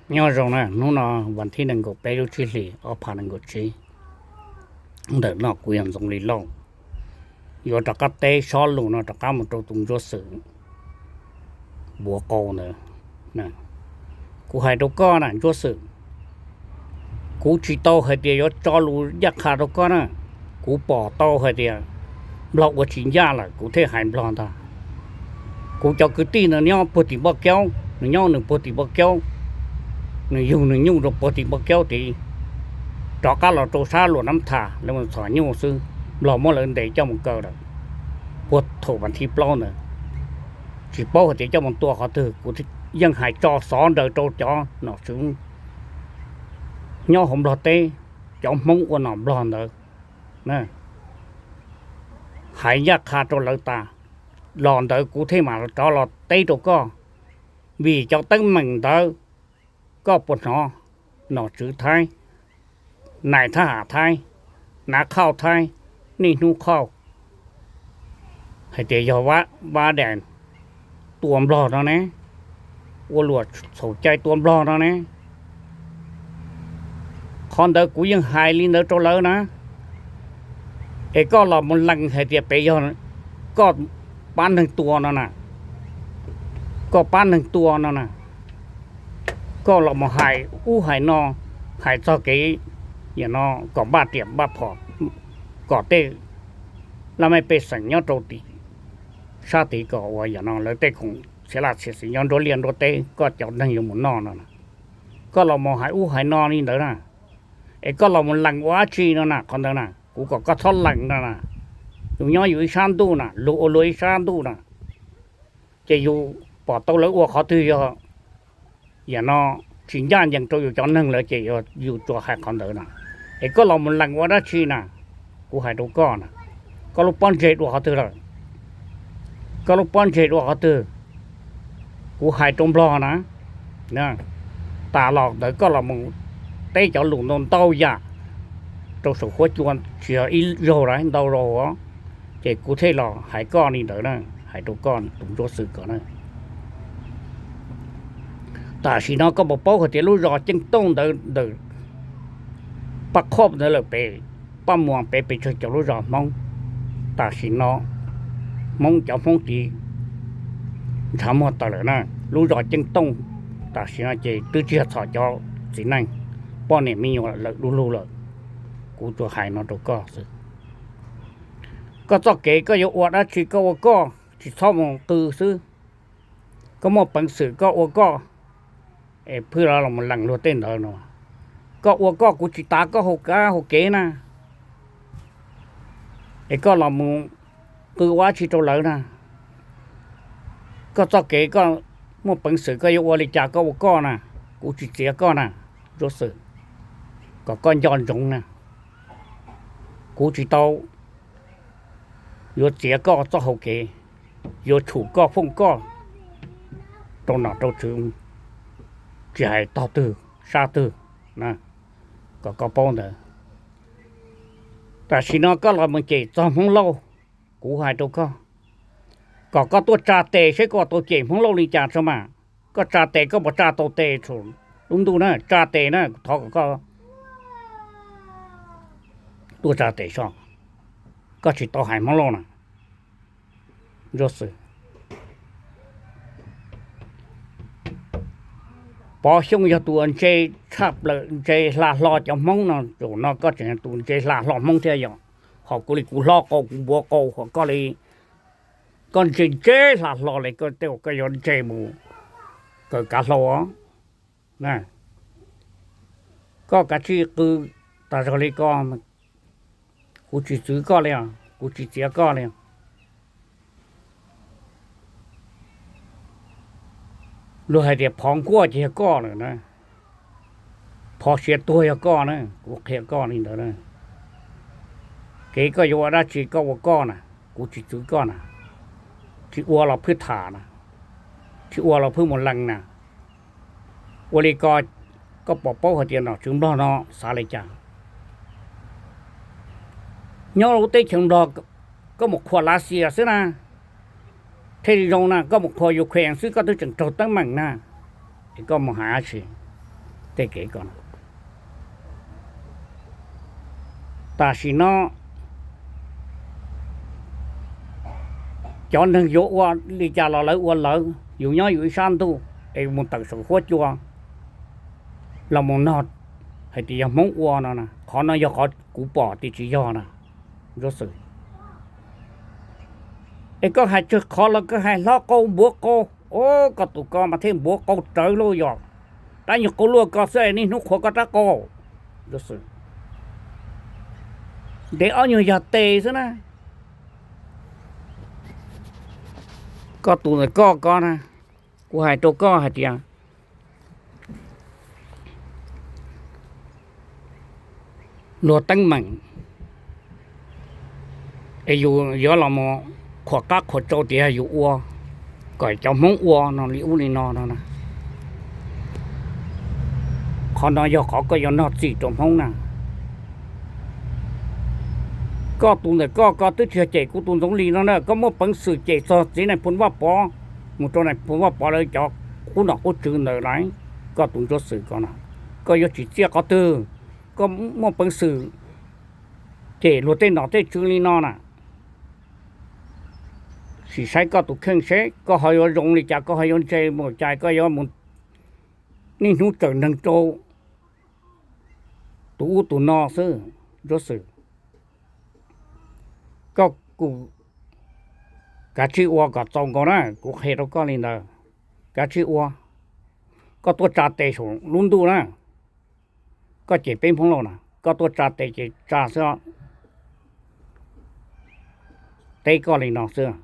Nyob zoo na, hnub no vas thib nees nkaum peb lub tsib hlis ob phav nees nkaum tsib, ntawm no kuv yog Ntxoov Lis Lauj, yuav rov qab teb sob lus no rov qab mus rau tus Ntsuab Xwm npuav qau ntawd. Kuv hais rau koj na Ntsuab Xwm, kuv tsis tau hais tias yuav tso lus ncaj qha rau koj na. Kuv pom tau hais tias Nplog ua tsis ncaj lawm kuv thiaj hais Nplog ntag. Kuv cov kwv tij ntawd nyob puag tim Npoj Kaub, nws nyob nws puag tim Npoj Kaub, nws yug nws nyuj rau puag tim Npoj Kaub tid, rov qab los rau sab Luam Nab Tham lawv mus txhom nyuj xwb, Nplog muab lawv ntes coj mus kaw lawm puag thaum vas thib plaub ntawd. Tsis paub hais tias coj mus tua qhov twg, kuv yeej hais tso xov nraws rau cov nom tswv nyob hauv Nplog teb, cov Hmoob ua nom Nplog ntawd, hais ncaj qha rau lawv tas, los ntawd kuv thiaj mam rov los teb rau koj. Vim cov teeb meem ntawd koj puas hnov nom tswv Thaib, nais thab ham Thaib, nav khauj Thaib, niaj hnub khauj hais tias yog Vab Dais tua Nplog no ne, ua luam txhaum cai tua Nplog no ne. Qhov ntawd kuv yeej hais li ntawd rau lawv na. Es koj los mus lees hais tias pem yog koj pab neeg tua no na, koj pab neeg tua no na, koj los mus hais ub hais no, hais txog kev, yam no kom npaj riam npaj phom, kom tej laj mej pej xeem nyob rau tim sab tid kom ua yam no lawv tej khoom txhiab laj txhiab xwm nyob nruab liaj nruab teb koj cov neeg yuav mus noj no na. Koj los mus hais ub hais no li ntawd na, es koj los mus lees ua dab tsi no na, qhov ntawd na kuv kom koj txhob lees no na. Yus nyob yus ib sab ntuj na, luag ua luag ib sab ntuj na, ces yus pom tau lawv ua qhov twg yog yam no tsis ncaj ncees rau yus cov neeg lawm ces yus tsuas hais qhov ntawd na. Es koj los mus lees ua dab tsi na, kuv hais rau koj na, koj lub pob ntseg dua qhov twg lawm? Koj lub pob ntseg dua qhov twg? Kuv hais rau Nplog na, tas los ntawd koj los mus teb cov lus ntau ntau yam rau saum huab cua tsis yog ib zaug lawm, ntau zaus os, ces kuv thiaj los hais koj li ntawd na, hais rau koj tus Ntsuab Xwm ko na. Tam sim no koj puas paub hais tias lub zos Ceej Tooj ntawd ntawm Paj Qhoj ntawd lawm pem Paj Muas pem pes tsawg cov lub zos Hmoob, tam sim no Hmoob cov Hmoob tid ntshav muag tawm lawm na. Lub zos Ceej Tooj tam sim no ces twb tsis yog txhom cov txiv neej, poj niam me nyuam lawm du lug lawm. Kuv tsuas hais no rau koj xwb. Koj txoj kev koj yuav ua dab tsi koj ua koj, tsis txhob mus qw xwb. Koj muaj peev xwm koj ua koj, es phwj los los mus lees luag tej ntawd no. Koj ua koj, kuv tsis tav koj hauv kab hauv kev na, es koj los mus qw ua dab tsi rau lawv na. Koj txoj kev koj muaj peev xwm koj yuav ua li cas koj ua koj na, kuv tsis txiav koj na, Ntsuab Xwm, kom koj nco ntsoov na. Kuv tsis tau yuav txiav koj txoj hau kev, yuav tshum koj fooj koj rau nom rau tswv, tsis hais tog twg sab twg, kom koj paub ntawd. Tam sim no koj los mus cem txog Hmoob Lauj, kuv hais rau koj, kom koj tuaj tsa tes seb koj tau cem Hmoob Lauj li cas tso mas. Koj tsa tes koj puas tsa tau tes thaum lub ntuj na, tsa tes na, kuv thov kom koj tuaj tsa tes so. Koj tsis tau hais Hmoob Lauj na. Ntsuab Xwm, Pov Xyooj yog tus ntse tshaj plaws, ntse hla hlo cov Hmoob no, zaum no koj tseem yog tus ntse hla hlo Hmoob thiab yom. Ho kuv li kuv hlob qau kuv npuav qau, ho koj li koj ntse ntse hla hlo li, koj tej uas koj yuav ntse mus kawm kav hlau os. Koj kav tsij qw tas zog li ko, kuv tsis txwv koj li os, kuv tsis txiav koj li. Luag hais tias phov nkuaj ces yog koj lawm na, phov siav tuag yog koj na, kuv qhia koj li ntawd na. Kev koj yuav ua dab tsi koj ua koj na, kuv tsis txwv koj na. Tsis ua los phwj tham na, tsis ua los phwj mus lees na. Ua li ko, koj puas paub hais tias nom tswv Nplog no xav li cas? Nyob lub teb chaws Nplog, koj mus qhuas Lav Xias xwb na, thiaj li zoo na, koj mus qhuas Ukraine xwb koj twb tseem raug teeb meem na, es koj mus hais dab tsi? Tej kev ko, tam sim no cov neeg yuav ua li cas los lawv ua lawv, yus nyob yus ib sab ntuj es mus tawm saum huab cua los mus nog hais tias yog Hmoob ua no, qhov no yog qhov kuv pom tias tsis yog na. Xwm, es koj hais tsawg qhov los koj hais hlob qau npuav qau, o, koj tus ko mas thiaj npuav qau rawv lauj yog, dab nyuag qau luaj ko xwb niaj hnub qhuav koj rab qau. Xwm, ntev ob nyuag yog tes xwb na. Koj tus ntawm koj ko na, kuv hais rau koj hais tias luag teeb meem es yus yuav los mus qhuas qab qhuas tsau tias yus ua, kom cov Hmoob ua no li ub li no no, qhov no yog qhov koj yuav nog txim rau Hmoob na. Koj tus ntawm koj ko twb tsis yog cem kuv tus ntxoov li no na, koj muaj peev xwm cem txog txiv nais phoo Vaj Pov, mus rau nais phoo Vaj Pov lawv cov qub nom qub tswv ntawd lawm, koj tus Ntsuab Xwm ko no, koj yuav tsim txiaj qhov twg? Koj muaj peev xwm cem luag tej nom tej tswv li no na. Sim saib koj tus kheej seb koj ho yuav zoo li cas, koj ho yuav ntse mus cas, koj yuav mus niaj hnub tawm neeg rau tus ub tus no xwb. Ntsuab Xwm, koj kuj kav tsij ua kom txaus nkaus na, kuv qhia rau koj li ntawd. Kav tsij ua, koj tuaj tsa tes saum lub ntuj na. Koj cem peb Hmoob Lauj na, koj tuaj tsa tes ces tsa xwb, teb koj li no xwb.